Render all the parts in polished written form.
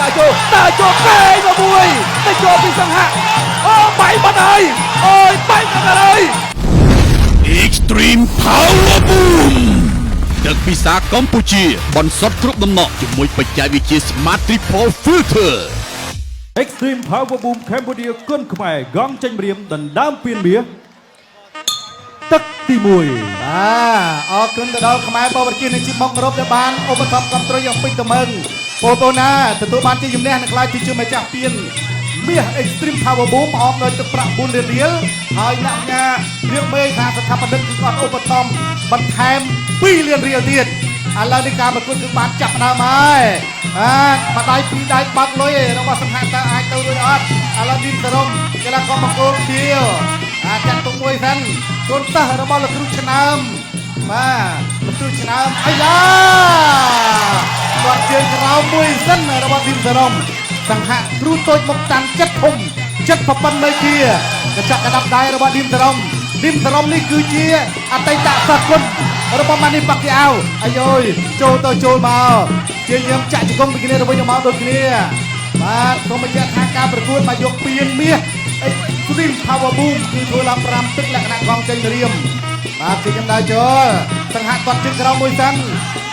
ដើរចូលដើរចូលកែងមកមួយដេញចូលពីសង្ហៈអូបាយបាត់ហើយអូយបាយបាត់ហើយ Extreme Power Boom ទឹកពិសាកម្ពុជាបន្សុទ្ធគ្រប់ដំណក់ជាមួយបច្ចេកវិទ្យា Smart Triple Filter Extreme Power Boom Cambodia គុនខ្មែរកងចេញម្រាមដណ្ដើមពានមាសទឹកទី1 បាទអរគុណទៅដល់ខ្មែរបវរជានៃជីមកគោរពដែលបានឧបត្ថម្ភគ្រប់គ្រងយ៉ាងពេញទំហឹងបងប្អូនណាទទួលបានជាជំនះនិងក្លាយជាម្ចាស់ពានមាស Extreme Power Boom អមដោយទឹកប្រាក់4លានរៀលហើយអ្នកញ៉ារៀងមេថាស្ថាបនិកគឺគាត់ឧបត្ថម្ភបន្ថែម2លានរៀលទៀតឥឡូវនេះការប្រកួតគឺបានចាប់ផ្ដើមហើយបាទម្ដាយពីរដៃបើកលុយរបស់សង្ហាតើអាចទៅរួចអត់ឥឡូវនេះសរុបកីឡាករបង្គោលខៀវអាចចាត់ទុកមួយសិនកូនសិស្សរបស់លោកគ្រូឆ្នើមបាទលោកគ្រូឆ្នើមអាយ៉ាគាត់ជើងក្រោមមួយសិនរបស់ធីមសរុំសង្ហៈគ្រូតូចមកតាំងចិត្តធំចិត្តប្រប៉ុននៅជាកញ្ចក់កដាប់ដៃរបស់ធីមសរុំធីមសរុំនេះគឺជាអតីតសិស្សគុណរបស់ម៉ានីប៉ាក់គីអាវអាយយចូលទៅចូលមកជាយាមចាក់ជង្គង់ពីគ្នាទៅវិញទៅមកដូចគ្នាបាទសូមបញ្ជាក់ថាការប្រកួតមកយកពានមាស Extreme Power Boom គឺធ្វើឡើង5ទឹកលក្ខណៈកងចេញរៀមបាទគឺខ្ញុំដើរចូលសង្ហៈគាត់ជិះក្រោមមួយសិន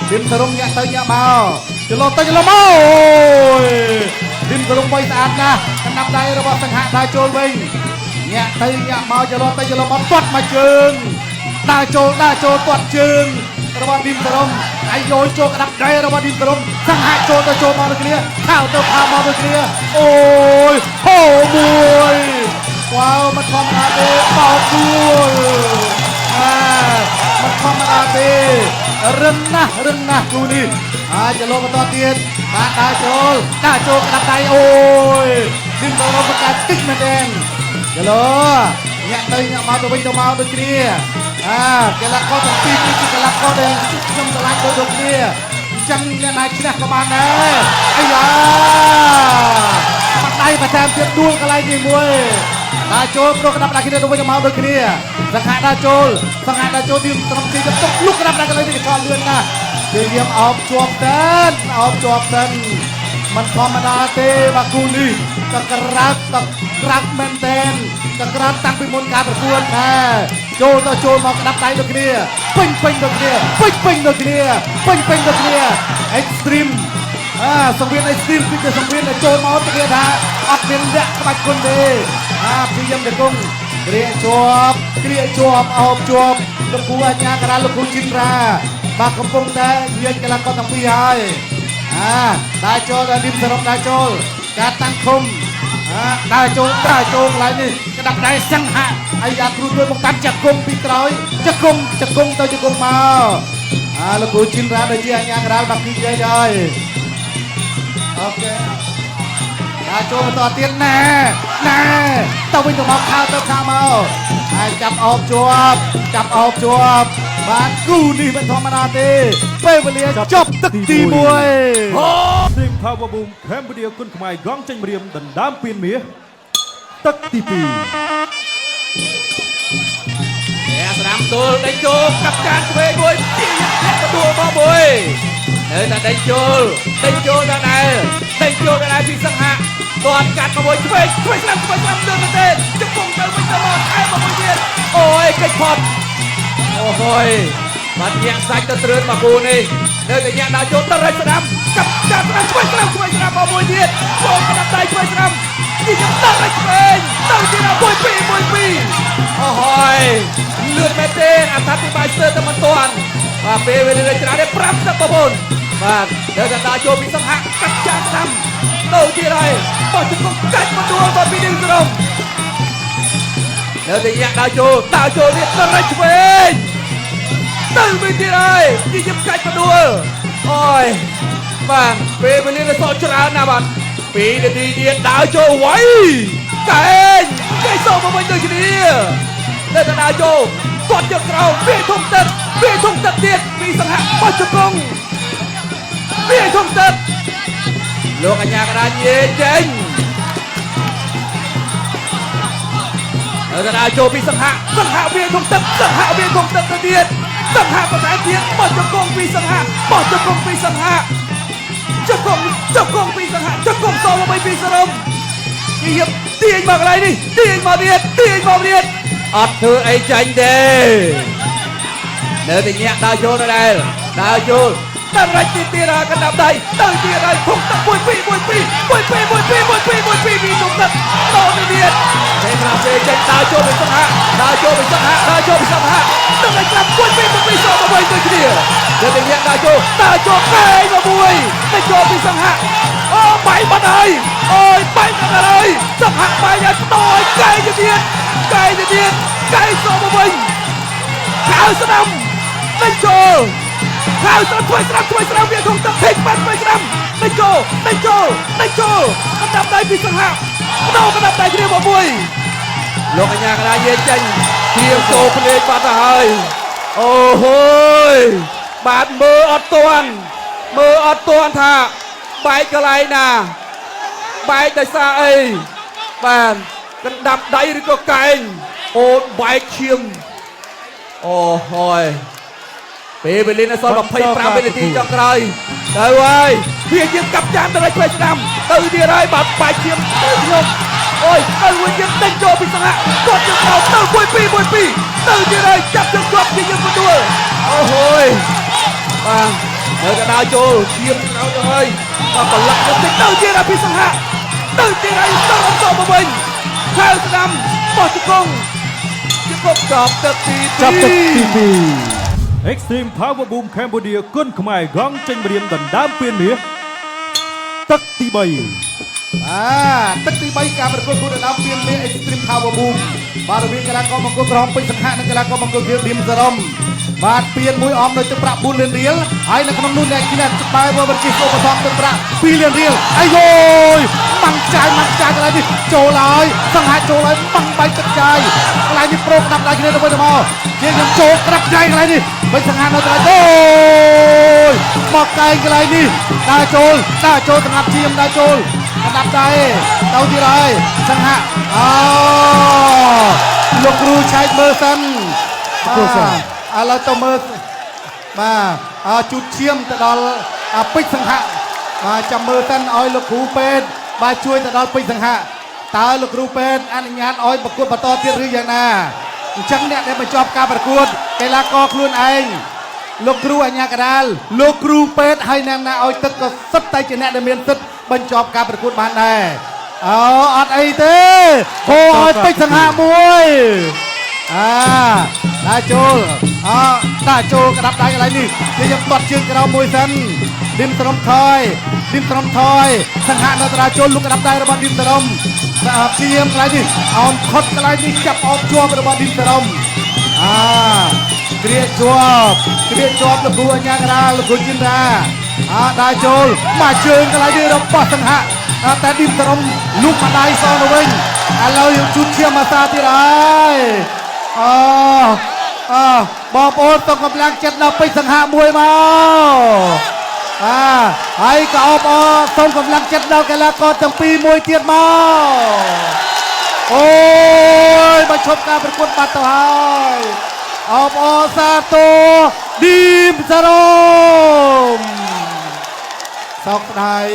ឌីមសរុំញាក់ទៅញាក់មកចលោទៅចលោមកអូយឌីមសរុំបីស្អាតណាស់កណ្ដាប់ដៃរបស់សង្ហៈដើរចូលវិញញាក់ទៅញាក់មកចលោទៅចលោមកទាត់មកជើងដើរចូលដើរចូលទាត់ជើងរបស់ឌីមសរុំអាយយចូលកណ្ដាប់ដៃរបស់ឌីមសរុំសង្ហៈចូលទៅចូលមកដូចគ្នាខោទៅខោមកដូចគ្នាអូយហូមួយ វ៉ាវមិនធម្មតាទេបោកដួលអាមិនធម្មតាទេរឹងណាស់រឹងណាស់គូនេះអាចចលោបន្តទៀតបាទដើរចូលដើរចូលក្តាប់ដៃអូយឌីមទៅរំកាតិចមែនទេចលោញាក់ទៅញាក់មកទៅវិញទៅមកដូចគ្នាអាកីឡាករទាំងពីរគឺជាកីឡាករដែលខ្ញុំស្រឡាញ់ដូចគ្នាអញ្ចឹងអ្នកណាឈ្នះក៏បានដែរអាយ៉ាបាត់ដៃបន្ថែមទៀតដួលកន្លែងនេះមួយដើរចូលប្រកដាប់ដៃគ្នាទៅវិញទៅមកដូចគ្នាសង្ហាដើរចូលសង្ហាដើរចូលទីត្រឹមទីទៅទុកលុកកដាប់ដៃកន្លែងនេះកញ្ចក់លឿនណាស់ជាយាមអោបជាប់តែនអោបជាប់តែនមិនធម្មតាទេបាទគូនេះតក្រើកតក្រើកមែនតែនតក្រើកតាំងពីមុនការប្រកួតដែរចូលទៅចូលមកក្តាប់ដៃដូចគ្នាពេញពេញដូចគ្នាពេញពេញដូចគ្នាពេញពេញដូចគ្នា Extreme អាសង្វៀន Extreme គឺជាសង្វៀនដែលចូលមកទៅគេថាអត់មានលាក់ក្បាច់គុណទេអាព្យាយាមទៅគង់គ្រាជាប់គ្រាជាប់អោបជាប់លោកគ្រូអញ្ញាការាលោកគ្រូជីនរាបាទកំពុងតែយាយកីឡាករទាំងពីរហើយអាដើរចូលដល់លីមសរុបដើរចូលការតាំងឃុំអាដើរចូលដើរចូលកន្លែងនេះក្តាប់ដៃសង្ហៈអាយ៉ាគ្រូជួយមកកាន់ចង្គង់ពីក្រោយចង្គង់ចង្គង់ទៅចង្គង់មកអាលោកគ្រូជីនរាដែលជាអញ្ញាការាបាទគឺនិយាយហើយអូខេដើរចូលបន្តទៀតណែណែទៅវិញទៅមកខោទៅខោមកហើយចាប់អោបជាប់ចាប់អោបជាប់បាទគូនេះមិនធម្មតាទេពេលវេលាចប់ទឹកទី1 Extreme Power Boom Cambodia គុនខ្មែរកងចេញម្រាមដណ្ដើមពានមាសទឹកទី2 អ្នកស្ដាំទល់ដេញចូលកាប់ចានឆ្វេងមួយជាអ្នកទទួលមកមួយនៅតែដេញចូលដេញចូលដដែលដេញចូលដដែលពីសង្ហៈទាត់កាត់មកមួយឆ្វេងឆ្វេងស្ដាំឆ្វេងស្ដាំលឿនមែនទេជង្គង់ទៅវិញទៅមកថែមមកមួយទៀតអូយកិច្ចផុតអូហយបាត់ញាក់សាច់ទៅត្រឿនមកគូនេះនៅតែញាក់ដល់ចូលទៅរៃស្ដាំកាប់ចានស្ដាំឆ្វេងស្ដាំឆ្វេងស្ដាំមកមួយទៀតចូលក្តាប់ដៃឆ្វេងស្ដាំនេះខ្ញុំទៅរៃឆ្វេងទៅទៀតដល់1 2 1 2អូហយលឿនមែនទេអត្ថាធិប្បាយស្ទើរតែមិនទាន់បាទពេលវេលាច្រើនទេ5ទឹកបងប្អូនបាទនៅតែដើរចូលពីសង្ហៈកាប់ចានស្ដាំទៅទៀតហើយបោះជង្គង់កាច់មកដួលមកពីនេះក្រុមនៅតែញាក់ដើរចូលដើរចូលទៀតទៅរៃឆ្វេងទៅវិញទៀតហើយយីយកាច់មកដួលអូយបាទពេលវេលាវាសល់ច្រើនណាស់បាទ2នាទីទៀតដើរចូលໄວកែងកែងសោមកវិញដូចគ្នានៅតែដើរចូលទាត់យកក្រោមវាធំទឹកវាធំទឹកទៀតពីសង្ហៈបោះជង្គង់វាធំទឹកលោកអញ្ញាកដាញេចេញនៅតែដើរចូលពីសង្ហៈសង្ហៈវាធំទឹកសង្ហៈវាធំទឹកទៅទៀតសង្ហៈបន្ថែមទៀតបោះជង្គង់ពីសង្ហៈបោះជង្គង់ពីសង្ហៈ ជង្គង់ជង្គង់ពីសង្ហៈជង្គង់សមកវិញពីសរំជាយាមទាញមកកន្លែងនេះទាញមកទៀតទាញមកទៀតអត់ធ្វើអីចាញ់ទេនៅតែញាក់ដើរចូលដដែលដើរចូលតែរច់ទៀតទៀតហើយកណ្ដាប់ដៃទៅទៀតហើយធុងទឹក1 2 1 2 1 2 1 2 1 2 1 2ពីធុងទឹកតទៅទៀតទេក្រាបទេចេញដើរចូលពីសង្ហៈដើរចូលពីសង្ហៈដើរចូលពីសង្ហៈទៅឲ្យក្រាប1 2 1 2សមកវិញដូចគ្នានៅតែញាក់ដើរចូលដើរចូលកែងមកមួយទៅចូលពីសង្ហៈអូបាយបាត់ហើយអូយបាយបាត់ហើយសង្ហៈបាយឲ្យតឲ្យកែងទៅទៀតកែងទៅទៀតកែងសមកវិញខៅស្ដាំដេញចូលខៅស្ដាំធ្វើស្ដាំធ្វើស្ដាំវាធំទឹកធីកបាត់ធ្វើស្ដាំដេញចូលដេញចូលដេញចូលកណ្ដាប់ដៃពីសង្ហៈបដោកណ្ដាប់ដៃគ្នាមកមួយលោកអញ្ញាកណ្ដាលយាយចេញធៀងចូលភ្នែកបាត់ទៅហើយអូហូយបាទមើលអត់ទាន់មើលអត់ទាន់ថាបែកកន្លែងណាបែកដោយសារអីបាទកណ្ដាប់ដៃឬក៏កែងអូនបែកឈាមអូហយពេលវេលានៅសល់25វិនាទីចុងក្រោយទៅហើយវាជាកាប់ចានទៅឲ្យឆ្វេងស្ដាំទៅទៀតហើយបាទបែកឈាមទៅខ្ញុំអូយទៅវិញយើងដេញចូលពីសង្ហៈគាត់ជើងក្រោមទៅ1 2 1 2ទៅទៀតហើយចាប់ជើងជាប់ជាយើងទទួលអូហយបាទនៅកណ្ដាលចូលឈាមក្រោមទៅហើយបាទប្រឡាក់ទៅតិចទៅទៀតហើយពីសង្ហៈទៅទៀតហើយទៅអត់មកវិញខៅស្ដាំបោះជង្គង់ជង្គង់ចាប់ទឹកទី2 ចាប់ទឹកទី2 Extreme Power Boom Cambodia គុនខ្មែរកងចេញម្រាមដណ្ដើមពានមាសទឹកទី3 បាទទឹកទី3ការប្រកួតគូដណ្ដើមពានមាស Extreme Power Boom បាទរវាងកីឡាករបង្គោលក្រហមពេជ្រសង្ហៈនិងកីឡាករបង្គោលខៀវឌីមសរំបាទពានមួយអមដោយទឹកប្រាក់4លានរៀលហើយនៅក្នុងនោះអ្នកឈ្នះបែបវិជាឧបត្ថម្ភទឹកប្រាក់2លានរៀលអាយយម៉ាំងចាយម៉ាំងចាយកន្លែងនេះចូលហើយសង្ហៈចូលហើយម៉ាំងបែកទឹកចាយកន្លែងនេះប្រូក្តាប់ដៃគ្នាទៅវិញទៅមកជាខ្ញុំចូលក្តាប់ដៃកន្លែងនេះវិញសង្ហៈនៅកន្លែងអូយមកកែងកន្លែងនេះដើរចូលដើរចូលសម្រាប់ជាមដើរចូលក្តាប់ដៃទៅទៀតហើយសង្ហៈអូលោកគ្រូឆែកមើលសិនបាទឥឡូវទៅមើលបាទជូតឈាមទៅដល់ពេជ្រសង្ហៈបាទចាំមើលសិនឲ្យលោកគ្រូពេទ្យបាទជួយទៅដល់ពេជ្រសង្ហៈតើលោកគ្រូពេទ្យអនុញ្ញាតឲ្យប្រកួតបន្តទៀតឬយ៉ាងណាអញ្ចឹងអ្នកដែលបញ្ចប់ការប្រកួតកីឡាករខ្លួនឯងលោកគ្រូអញ្ញាកដាលលោកគ្រូពេទ្យហើយអ្នកណាឲ្យទឹកក៏សុទ្ធតែជាអ្នកដែលមានសិទ្ធិបញ្ចប់ការប្រកួតបានដែរអូអត់អីទេហូឲ្យពេជ្រសង្ហៈមួយអាដើរចូលអដើរចូលក្តាប់ដៃកន្លែងនេះគេយើងបាត់ជើងក្រោមមួយសិនឌីមត្រំថយឌីមត្រំថយសង្ហៈនៅតាចូលលុកក្តាប់ដៃរបស់ឌីមត្រំព្យាយាមកន្លែងនេះអោនខុតកន្លែងនេះចាប់អោបជាប់របស់ឌីមត្រំអាគ្រាជាប់គ្រាជាប់លោកគ្រូអញ្ញាកដាលលោកគ្រូចិនដាអាដើរចូលមកជើងកន្លែងនេះរបស់សង្ហៈតែឌីមត្រំលុកម្ដាយសងទៅវិញឥឡូវយើងជូតឈាមអាសាទៀតហើយអបងប្អូនសូមកម្លាំងចិត្តដល់ពេជ្រសង្ហៈមួយមកអាហើយក៏អបអរសូមកម្លាំងចិត្តដល់កីឡាករទាំងពីរមួយទៀតមកអូយបើឈប់ការប្រកួតបាត់ទៅហើយអបអរសាទរឌីមសារ៉ុមសោកស្ដាយ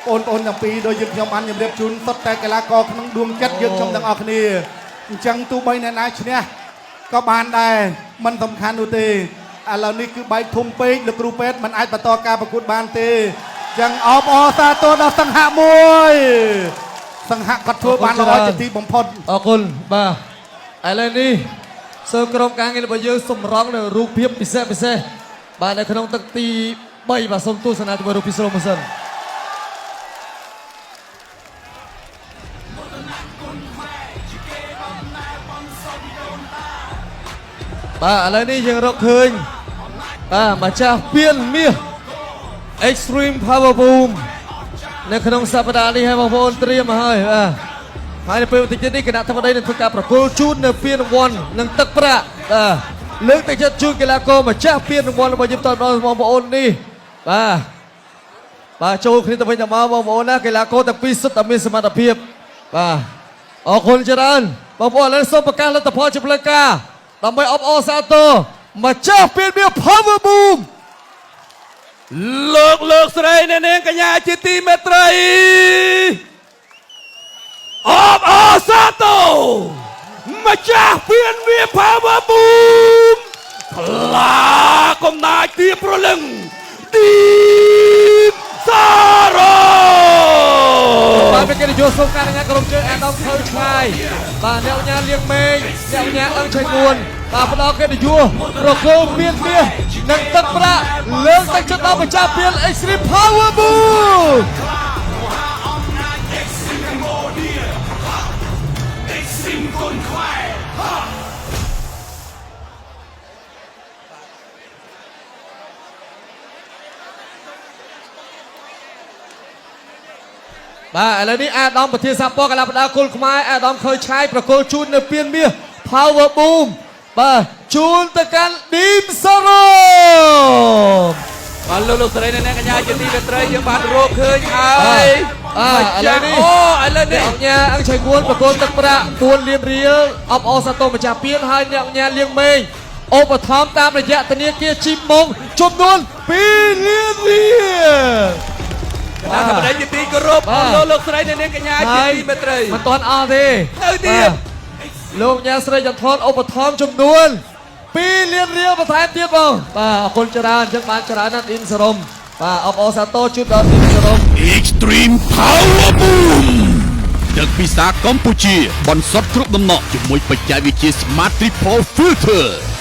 បងប្អូនទាំងពីរដោយយើងខ្ញុំបានជម្រាបជូនសុទ្ធតែកីឡាករក្នុងដួងចិត្តយើងខ្ញុំទាំងអស់គ្នាអញ្ចឹងទោះបីអ្នកណាឈ្នះក៏បានដែរមិនសំខាន់នោះទេឥឡូវនេះគឺបែកធំពេកលោកគ្រូពេទ្យមិនអាចបន្តការប្រកួតបានទេអញ្ចឹងអបអរសាទរដល់សង្ហៈមួយសង្ហៈគាត់ធ្វើបានល្អជាទីបំផុតអរគុណបាទឥឡូវនេះសូមក្រុមការងាររបស់យើងសម្រងនៅរូបភាពពិសេសពិសេសបាទនៅក្នុងទឹកទី3បាទសូមទស្សនាជាមួយរូបភាពស្រុំមួយសិនបាទឥឡូវនេះយើងរកឃើញបាទម្ចាស់ពានមាស Extreme Power Boom នៅក្នុងសប្តាហ៍នេះហើយបងប្អូនត្រៀមមកហើយបាទហើយនៅពេលបន្តិចទៀតនេះគណៈធិបតីនឹងធ្វើការប្រគល់ជូននៅពានរង្វាន់និងទឹកប្រាក់បាទលើកទឹកចិត្តជូនកីឡាករម្ចាស់ពានរង្វាន់របស់យើងតដល់បងប្អូននេះបាទបាទចូលគ្នាទៅវិញទៅមកបងប្អូនណាកីឡាករទាំងពីរសុទ្ធតែមានសមត្ថភាពបាទអរគុណច្រើនបងប្អូនឥឡូវសូមប្រកាសលទ្ធផលជាផ្លូវការដើម្បីអបអរសាទរម្ចាស់ពានមាស Power Boom លោកលោកស្រីអ្នកនាងកញ្ញាជាទីមេត្រីអបអរសាទរម្ចាស់ពានវា Power Boom ខ្លាកំណាចទីប្រលឹងទីសារ៉ូ បាទមានកិត្តិយសសូមការអនុញ្ញាតក្រុមជើងអាដាមខើឆ្ងាយបាទអ្នកញ៉ាលៀងមេងអ្នកញ៉ាអឹងឆៃងួនបាទផ្ដល់កិត្តិយសប្រគល់មានមាសនិងទឹកប្រាក់លើកទឹកចិត្តដល់ម្ចាស់ពាន Extreme Power Boom បាទឥឡូវនេះអាដាមប្រធានសហព័ន្ធកីឡាផ្ដាល់គុលខ្មែរអាដាមខើឆាយប្រគល់ជូននៅពានមាស Power Boom បាទជូនទៅកាន់ឌីមសារ៉ូម បាទលោកលោកស្រីអ្នកនាងកញ្ញាជាទីមេត្រីយើងបានរកឃើញហើយ បាទឥឡូវនេះ អូឥឡូវនេះ អ្នកអង្គញាអង្គឆៃងួនប្រគល់ទឹកប្រាក់4លានរៀលអបអរសាទរម្ចាស់ពានហើយអ្នកអង្គញាលៀងមេងឧបត្ថម្ភតាមរយៈធនាគារជីម៉ុងចំនួន2លានរៀល បាទធម្មតាជាទីគោរព បាទ លោកលោកស្រីអ្នកនាងកញ្ញាជាទីមេត្រី មិនទាន់អស់ទេ ទៅទៀត បាទលោកញ៉ាស្រីចន្ទថនឧបត្ថម្ភចំនួន2លានរៀលបន្ថែមទៀតបងបាទអរគុណច្រើនអញ្ចឹងបានច្រើនណាស់ឌីនសរមបាទអបអរសាទរជូនដល់ឌីនសរម Extreme Power Boom ទឹកពិសាកម្ពុជា បន្សុទ្ធគ្រប់ដំណក់ជាមួយបច្ចេកវិទ្យា Smart Triple Filter។